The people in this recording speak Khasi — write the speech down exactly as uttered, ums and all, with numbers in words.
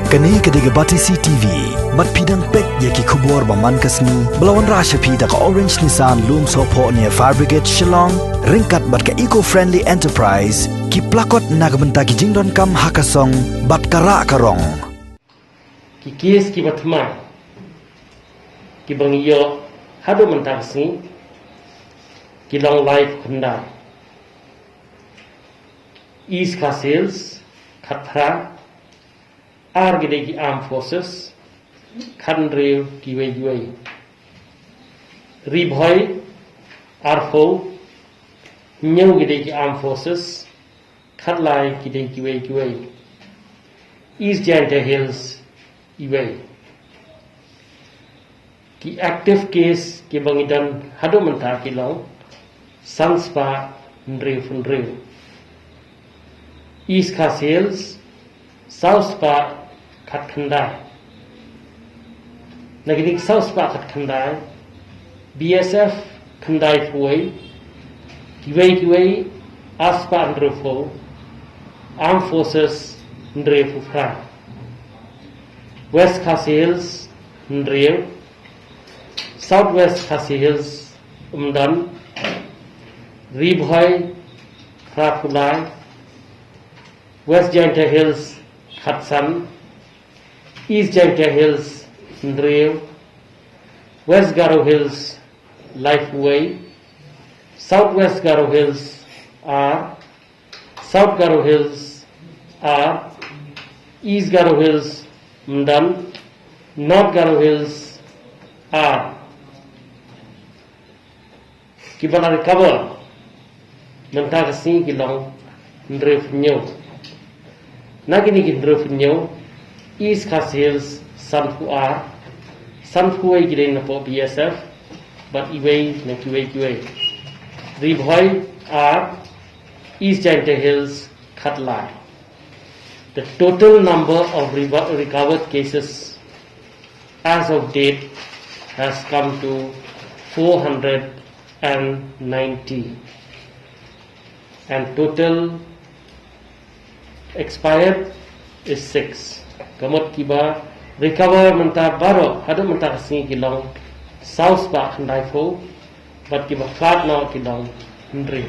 Kane ka dei ka Batesi T V. Bad phi dang peit ïa ki khubor ba man ka sngi ba la wanrah sha phi da ka Orange Nissan Lumsohphoh near Fire Brigade Shillong, ryngkat bad ka Eco Friendly Enterprise, ki plakot na ka bynta ki jingdonkam ha ka song bad ka rah ka rong. Ki kes kiba thymmai kiba ngi ïoh haduh mynta ka sngi ki long laiphew khyndai. East Khasi Hills khatphra, ar ki dei ki Armed Forces, khathynriew kiwei kiwei. Ri Bhoi arphew, hynñiew ki dei ki Armed Forces, khatlai ki dei kiwei kiwei. East Jaintia Hills iwei. Ki active case kiba ngi don haduh mynta ki long san spah hynriewphew hynriew. East Khasi Hills saw spah khatkhyndai. Na kine ki saw spah khatkhyndai, B S F khyndaiphew wei, kiwei kiwei ar spah hynriewphew, Armed Forces hynriewphew phra. West Khasi Hills hynriew, South West Khasi Hills ym don, Ri Bhoi phraphew lai, West Jaintia Hills khatsan, East Jaintia Hills hynriew, West Garo Hills laiphew wei, South West Garo Hills ar, South Garo Hills ar, East Garo Hills ym don, North Garo Hills ar. Kiba la recover mynta ka sngi ki long hynriewphew hynñiew. Na kine ki hynriewphew hynñiew, East Khasi Hills sanphew ar, sanphew wei ki dei napoh B S F bad iwei na kiwei kiwei. Ri Bhoi ar, East Jaintia Hills khatlai. The total number of revo- recovered cases as of date has come to four hundred and ninety, and total expired is six. Ka mut kiba recover mynta baroh haduh mynta ka sngi ki long saw spah khyndaiphew, bad kiba khlad noh ki long hynriew.